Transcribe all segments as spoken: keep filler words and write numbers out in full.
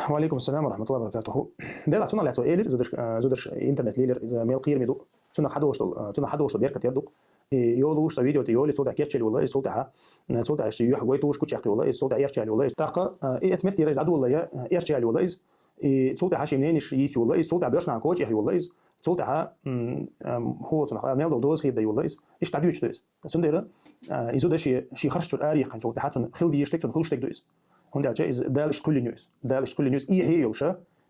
Ва алейкум ассалам ва рахматуллахи ва баракатуху. Дела, цунах лаьцо элир, зударш, э, зударш интернет лелир, из мел кхийраме ду. Цунах хьадолуш дола, э, цунах хьадолуш дола беркат ер ду. И йолуш со видео тӀа йоле, цул тӀехьа кечъяьлла йола, и цул тӀехьа, э, цул тӀехьа ши юхь гой туш кучехь йола, и цул тӀехьа эрчъяьлла йола, и цул тӀехьа, э, и эцмет тираж дӀадола, э, эрчъяьлла йола, и цул тӀехьа ши мненеш йийца йола, и цул тӀехьа боьршна кочехь йола, и цул тӀехьа, м, эм, хӀо цунах, мел дола доза хир да йола, и иштта дӀадоьдуш да из. Цундела, а, из зуда ши, ши харш чура арехьанчул тӀехьа цунна хила дезаш дерг, цунна хуьлуш дерг ду из. ХӀунда аьлча из Дала иштта кхоьллина ю из. Дала иштта кхоьллина ю из. Эхь йолуш,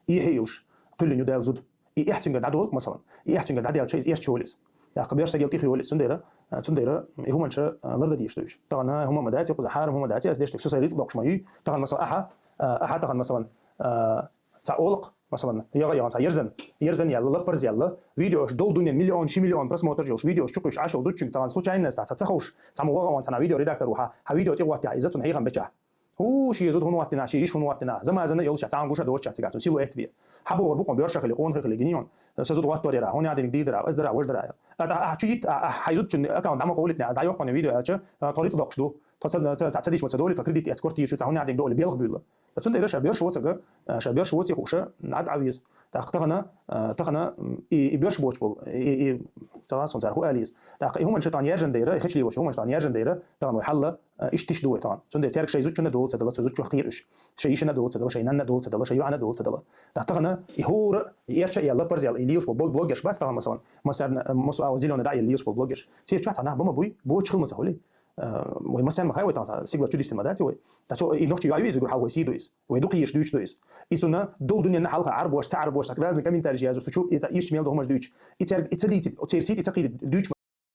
эхь йолуш кхоьллина ю Дала зуда. И эхь цуьнгара дӀадолу, масалан. И эхь цуьнгара дӀадаьлча, из эрча йолу из. ТӀаккха боьрша гел тӀехйолу из. Цундела, а, цундела и хӀуманаш, а, лардан дезаш ду уьш. Тахана хӀума ма дац, кхуза хьарам хӀума дац, ас деш дерг со сайн рицкъ боккхуш ма ю. Тахана, масалан, ахьа, а, ахьа тахана, масалан, а, цхьа олакх, масалан, яга-яга цхьа ерзан, ерзан яьлла, лаппарз яьлла, видеош долу дуьнен миллион, ши миллион просмотр йолуш, видеош чукхуьйсуш Ӏаш йолу зудчуьнга тахана случайно ас цхьа ца ховш, цхьамма ваха ван цхьана видео редактор ву хьан, хьан видео тӀе гӀоттехь, иза цунна хьехам бечахь. ХӀу, ши зуда хӀунда гӀоттина, ши йиш хӀунда гӀоттина, замазана йолуш цхьа гуша доцуш цигахь, цунна силуэт бе. Хьан бохура бу-кх берша хили, къонахий хили, гинийон. Сан зуда гӀоттор яра, хӀунда диниг дийр дара, ас дара, вож дара. А, а, а, чу йитта, а, а, хьайн зудчун аккаунт дӀа ма къовлитне, аз дӀайоккхуна видео аьлча, а, тхо рицкъ боккхуш ду. Тхо ца, ца, ца, ца диш ма ца долий, тхо кредит эц, квартира шу, цхьа хӀунда диниг долу белха буьйлу. Цундела ша боьрша воцург, а, ша боьрша воций хууш, над Ӏа веза. ТӀаккха тахана, а, тахана, м, и, и боьрша боцуш болу, и, и, ца ван сон цара хӀу ала еза. ТӀаккха и хӀуманаш тахана яржан дайра, и хечлий вош, хӀуманаш тахана яржан дайра, тахана вай хьалла, а, иштта тиша ду вай тахана. Цундела цаьрга шайн зудчунна дола ца дала, цу зудчух кхийра уьш. Шайн йишина дола ца дала, шайн нанна дола ца дала, шайн йоӀана дола ца дала. ТӀаккха тахана и хӀора, и эрча а яьлла, лаппарз яьлла, и лелаш болу блог-, блогерш бац тахана, масалан, массарна, а, массо а зелёный дӀа а елла лелаш болу блогерш. Церан чохь цхьа нах ба ма буй, бочу хила ма ца хуьлий. Э, вай массарна ма хай вай тахана, сигла чу дисина ма дац вай. Ткъа цо и нохчи йоӀ ю иза гур хьал вай сий ду иза. Вай дукха еш дуьйцу ду иза. И цунна долу дуьненна хьалха Ӏарбош, ца Ӏарбош, разные комментарии язу, цу чу и ца ирча мел ду хӀумаш дуьйцу. И цаьрга и ца дийци, церан сий тӀе ца кхийда дуьйцу